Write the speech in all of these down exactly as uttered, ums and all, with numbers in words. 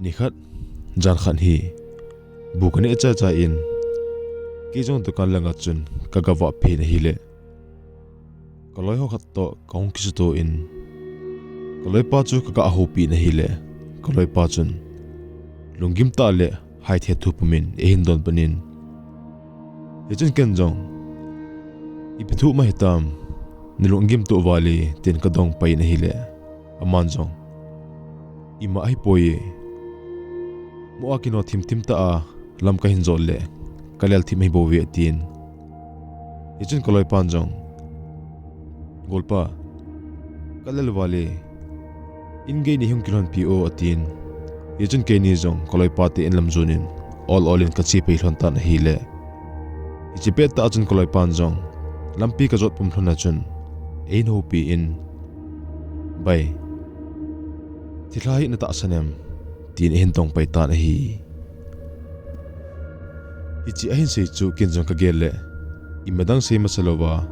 Nikhat, jan khat hi, bu kaneh chaichai in, kei jong dukan langa chun kagavah peh in ahile, kaloi ho khat toh kahung kisuto in, kaloipa chu kagahoupi in ahile, kaloipa chun lunggim tah le haithe thu pumin eihin donbut in, hichun ken jong, ipi thu um ahitam, nalunggim toh val e, tin kadong pai in ahile, aman jong, ima ahipoi e, moh a kino thimthim tah a lam kahin jot le kalel thim ahibouve, atin. Hichun kaloipan jong, golpa, kalel val e, in gei neihung kilhonpi o, atin. Hichun keini jong kaloipa te in lam jon in, ol ol in kache pai lhon tan ahile, hiche pettah a chun kaloipan jong lampi kajot pum lhon a chun eihin houpi in, bai, thilha hi natahsan em, tin eihin dong pai tan ahi. Hiche ahin sei chu ken jong kagel le, ima dang sei masa louva,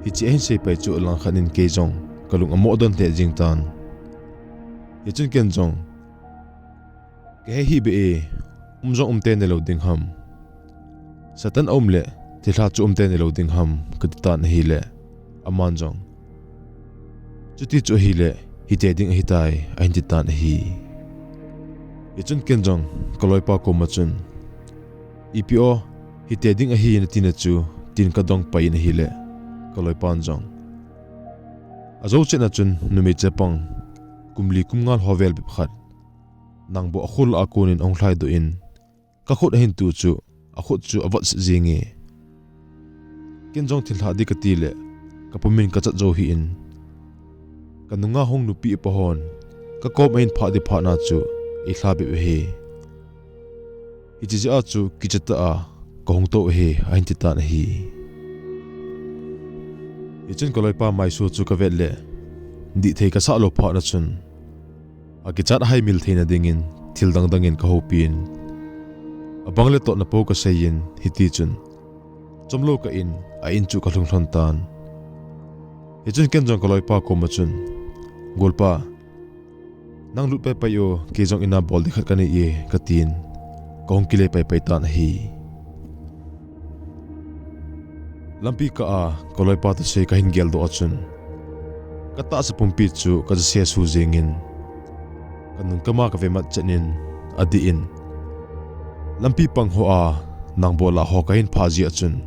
hiche ahin sei pai chu langkhat in kei jong kalung amoh don lheh jeng tan. Hichun ken jong, kahehih beh e, um jong um tenei lou ding ham, Satan aum le thilha chu um tenei lou ding ham, kati tan ahile, aman jong, chuti chu ahile, hite ding ahitai, ahin ti tan ahi. Hichun ken jong kaloipa koma chun, ipi o, hite ding ahi nati na chu, tin kadong pai in ahile, kaloipan jong, ajou chet na chun numei chapang kum li kum nga ho vel bep khat, nangboh akhol a konin ahung lhaidoh in, kakhut ahin tu chu, akhut chu avot set jenge. Ken jong thilha ding kati le, kapumin kachat jou hih in, kanunga hung nupi upa hon kakom a ahin phah ding phatna chu eilha bep ahi. Hiche jeh a chu kicha tah a kahung tou ahi, ahin ti tan ahi. Hichun kaloipa maiso chu kavet le, dihthei kasah lou phatna chun, akichat ahaimil theina dingin thil dangdang in kahoupin, abang le totna pou kaseiyin, hitichun chomlou kah in a in chu kalhung lhon tan. Hichun ken jong kaloipa koma chun, golpa, nang lut paipai o, kei jong ina bol ding khat kanei e, katin, kahung kile paipai tan ahi. Lampi kah a kaloipa thusei kahin geldoh a chun, katahsa pumpi chu kaja sesu jengin, kanung kama kave mat chet in, adih in, lampi pang hoa nangboh lah ho kahin phah jeh a chun,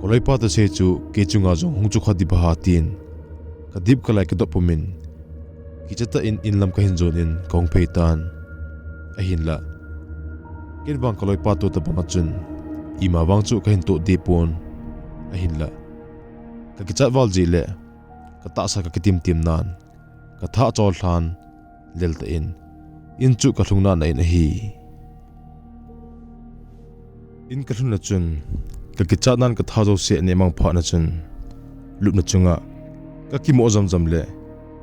kaloipa thusei chu kei chunga jong hung chu kha ding bou ham tin, kadip kalai kidop pumin, kicha tah in in lam kahin jon in kahung phei tan. Ahinla, ken vang kaloipa toh tobang a chun, ima vang chu kahin toh deh pon. Ahinla, kakichat val jeh le katahsa kakitimtim nan, kathah chol lhan, lel tah in in chu kalhung nana in ahi. In kalhun a chun, kakichat nan katha jouse aneh mang phatna chun, lupna chunga kakimoh jamjam le,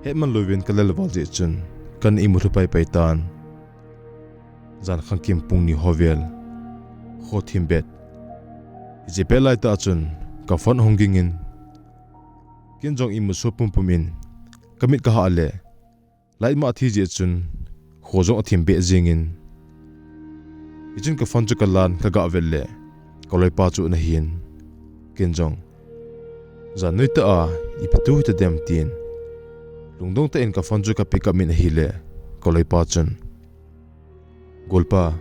hetman louvin kalel val jeh chun, kana imu lhu paipai tan. Jan khangkim pung ni ho vel, kho thim bet. Hiche pet laitah a chun, ka phone ahung gingin, ken jong imu so pumpum in, kamit kahah le, light ma athi jeh chun, kho jong athim beh jengin, hichun ka phone chu kalan kagah vet le, kaloipa chu ana hin. Ken jong, jan noi tah a, ipi thu hitadem tin, lungdong tah in ka phone chu ka pick up in ahile, kaloipa chun, golpa,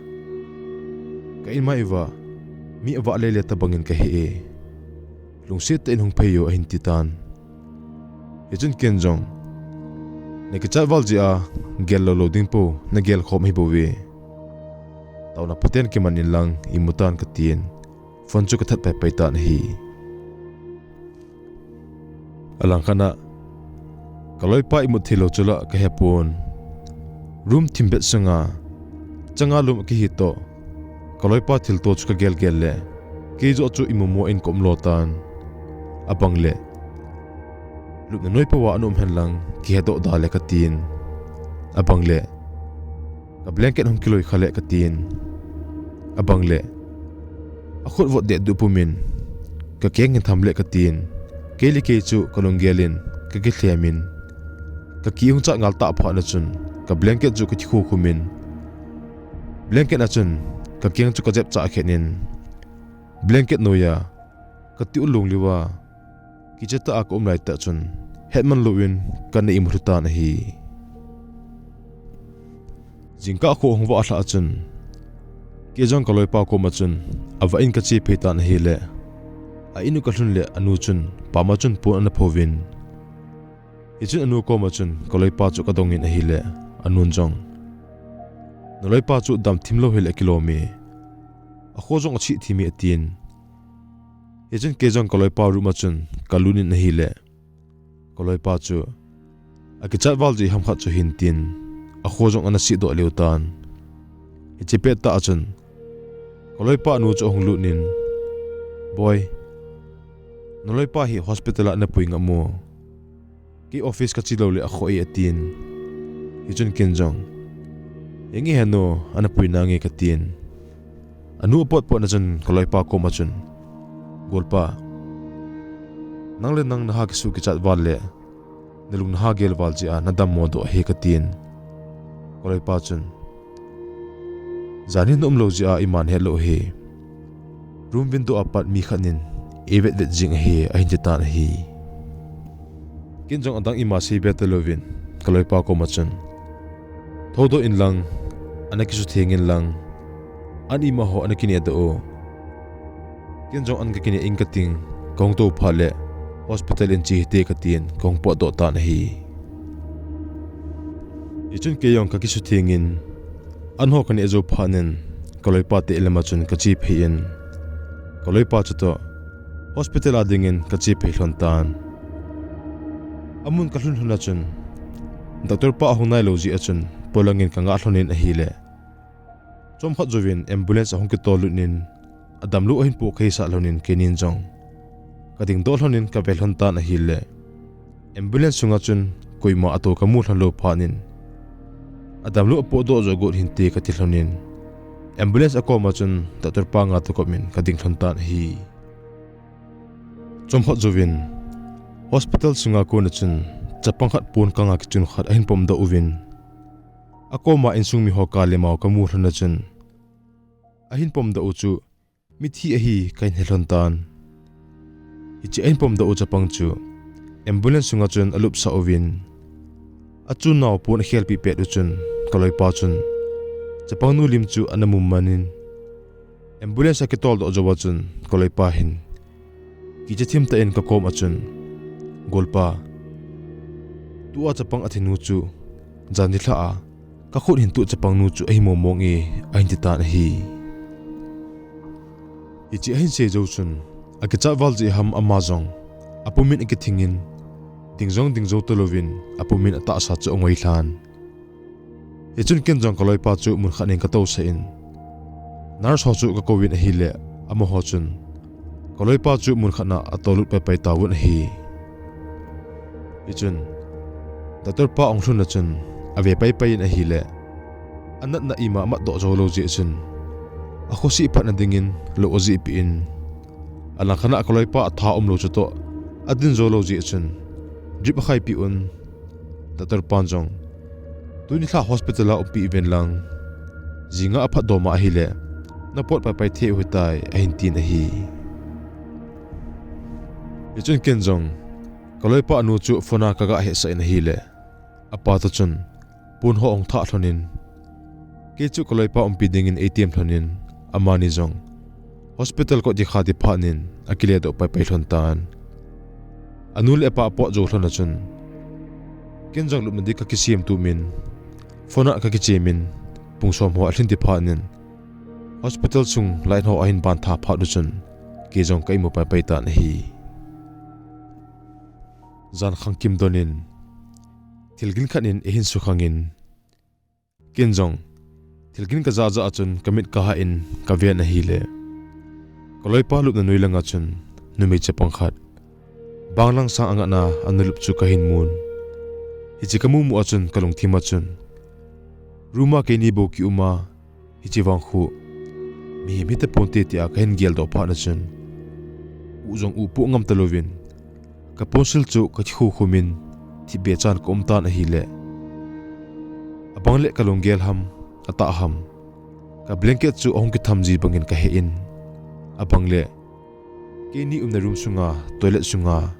ka inmai uva mi avah lele tobangin kahe e, lungset tah in hung phei o, ahin ti tan. Hichun ken jong, nakichat val jeh a gel lou lou ding pou nagel khom ahibouve, taona phaten kiman inlang imu tan, katin, phone chu kathat paipai tan ahi. Alangkhat a, kaloipa imut theilou chu la kahepon, room thim bet sunga changa lum akihi toh, kaloipa thilto chu kagelgel le, kei joh chu imumo in kaumlo tan. Abang le, lupna noi pouva ana um henlang kihedoh da le, katin. Abang le, ka blanket hung kiloi kha le, katin. Abang le, akhut vot dehduh pumin, kakeng hin tham le, katin. Kei le kei chu kalunggel in kakilhem in, kakihung chat ngal tah phatna chun, ka blanket chu kakikhu khum in, Blanket a chun kakeng chu kajep chah khen in, blanket noiya kati u lung liuva, kicha tah a kaum lai tah chun, hetman louvin kana imut lhu tan ahi. Jingkah kho hung vah lhah a chun, kei jong kaloipa koma chun avah in kache phei tan ahile, a in u kalhun le anu chun pama chun pon ana phouvin. Hichun anu koma chun kaloipa chu kadongin ahile, anun jong, "Naloipa chu damthim lou hile akilom e. Akho jong achih thim e," atin. Hichun kei jong kaloipa room a chun kalut in ahile, kaloipa chu akichat val jeh ham khat chu hin tin, akho jong ana sih doh lheh tan. Hiche pettah a chun, kaloipa anu chu ahung lut in, "Boi, naloipa hi hospital a napui ngam mo? Kei office kache lou le akhoh e," atin. Hichun ken jong, "Henge henu, anapui nange," katin. Anu apot potna chun kaloipa koma chun, "Golpa, nang le nang naha kisuh kichat val le nalung naha gel val jeh a nadammo doh ahi," katin. Kaloipa chun, "Jan hi naum lou jeh a iman het lou ahi. Room window a pat mi khat in eivet vet jing ahi," ahin ti tan ahi. Ken jong adang ima seibe talouvin, kaloipa koma chun, "Thoudoh in lang, ana kisutheng in lang, an ima ho ana kineh doh u. Ken jong an kakine in kating, kahung tou phat le hospital in che hite," katin kahung potdoh tan ahi. Hichun kei jong kakisutheng in, an ho kaneh jou phat in, kaloipa te lam a chun kache phei in, kaloipa chutoh hospital a dingin kache phei lhon tan. Amun kalhun lhon a chun, doctor pa ahung nai lou jeh a chun, polangin kangah lhon in ahile, chomkhat jouvin ambulance ahung kitol lut in, adamlou ahin pohkheisah lhon in keinin jong kadingdoh lhon in kave lhon tan ahile, ambulance sunga chun koima atou kamu lhon lou phat in, "Adamlou apohdoh joh got hinte," kati lhon in, ambulance akoma chun doctor pa nga toh kop in kading lhon tan ahi. Chomkhat jouvin, hospital sunga kona chun chapang khat pon kanga kichun khat ahin pomdoh uvin, akoma insung miho kah le mao kamu lhon a chun, ahin pomdoh u chu mithi ahi kahin he lhon tan. Hiche ahin pomdoh u chapang chu ambulance sunga chun alupsah uvin, achun nao pon akhelpeh pet u chun, kaloipa chun chapangnu lim chu ana mum man in, ambulance akitoldoh jouva chun kaloipa hin kicha thim tah in kakom a chun, "Golpa, tua chapang athinu chu jan nilhah a kakhut hin tuh chapangnu chu ahi mong mong e," ahin ti tan ahi. Hiche ahin sei jou chun, akichat val jeh ham ama jong apumin akithing in, ding jong ding jou talouvin apumin atahsa chu angoi lhan. Hichun ken jong kaloipa chu mun khat in katousah in, nurse ho chu kakouvin ahile, amaho chun kaloipa chu mun khat na atolut pai pai tauvin ahi. Hichun doctor pa ahung lhun a chun, ave pai pai in ahile, anatna ima amatdoh jou lou jeh chun, akhosih phatna dingin lou ajihpeh in, alangkhat na kaloipa atha umlou chutoh adin jou lou jeh chun, drip akhaipeh un, doctor pan jong, "Tuni lha hospital a umpeh uvin lang, jinga aphatdoh ma ahile, napot pai pai thei u ahitai," ahin tin ahi. Hichun ken jong kaloipa anu chu phone a kaga hetsah in ahile, apa toh chun pon ho ahung thah lhon in, kei chu kaloipa umpi dingin eitem lhon in, amani jong hospital kot ding kha ti phat in akile doh pai pai lhon tan. Anu le apa apot jou lhon a chun, ken jong lupna ding kakisem tumin, phone a kakichem in, pung som ho alhin ti phat in, hospital sung line ho ahin ban tha phat u chun, kei jong ka imu pai pai tan ahi. Jan khangkim don in, thil gin khat in eihin sukhang in, ken jong thil gin kaja ja a chun kamit kahah in kaven ahile, kaloipa lupna noi langa chun numei chapang khat banglang sang angatna ana lup chu kahin mun. Hiche kamu mu a chun kalungthim a chun, room a keini bou kium a, hiche vang khu mihem hitaponte tia kahin geldoh phat a chun, u jong u poh ngam talouvin, kaponsil chu kakikhukhum in thipbeh chan kaum tan ahile, abang le kalunggel ham, atah ham, ka blanket chu ahung kitham ji bangin kahe in, abang le keini umna room sunga toilet sunga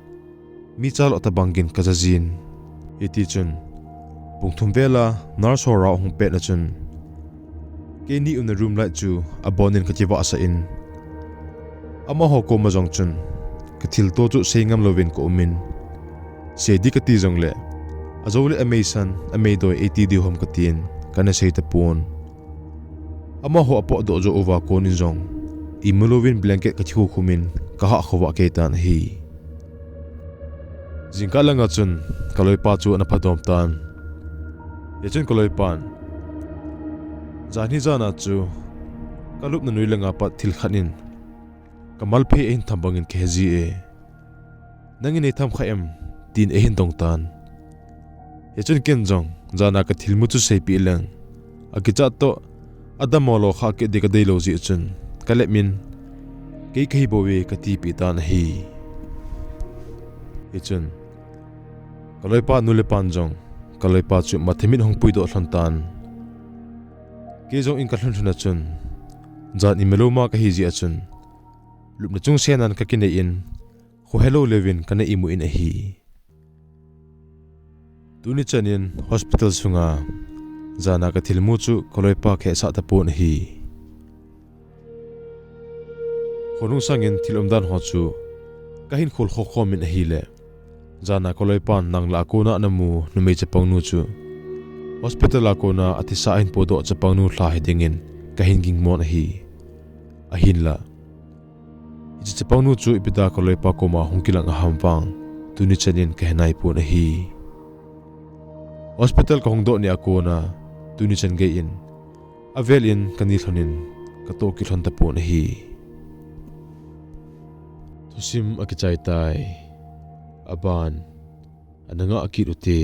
mi chalo tabang gin kajajin. Hiti chun pung thum vela nurse ho rao ahung pet na chun keini umna room light chu abonin kakivahsah in, amaho koma jong chun kathilto chu seingam louvin kaumin, sei di kati jongle ajou le ameisan ameidoi eiti diu ham katin kana sei tapon. Amaho apotdoh jou uva konin jong imu louvin blanket kakikhukhum in kahah khovah kei tan ahi. Jingkah langa chun kaloipa chu ana phadom tan. Hichun kaloipan, jan hi jana chu kalupna noi langa pat thil khat in kamal phei ahin tham bangin kahe ji e. Nangin nei tham kha em? Tin ahin dong tan. Hichun ken jong jana kathilmu chu seipeh leng akichat toh adammo lou kha kit di kadeilou jeh chun kalep in, kei kahi bouve katipeh tan ahi. Hichun kaloipa nu le pan jong kaloipa chu mathimin ahung puidoh lhon tan. Kei jong in kalhun lhun a chun jan imu lou ma kahi jeh a chun lupna chungsenan kakinei in, khohelou leuvin kana imu in ahi. Tuni chanin hospital sunga jana kathilmu chu kaloipa kahesah tapon ahi. Khonung sangin thil umdan ho chu kahin khol khokhom in ahile, jana kaloipan nang lah a kona anamu numei chapangnu chu hospital a kona athisa ahin podoh chapangnu lha hidingin kahin gingmon ahi. Ahinla hiche chapangnu chu ipi dia kaloipa koma hung kilang aham vang tuni chanin kahe naipon ahi. Hospital kahung doh nia kona tuni chan geiyin avel in kani lhonin katoh kit lhon tapon ahi. Thusim akichai tai. Aban ana ngah kit ute.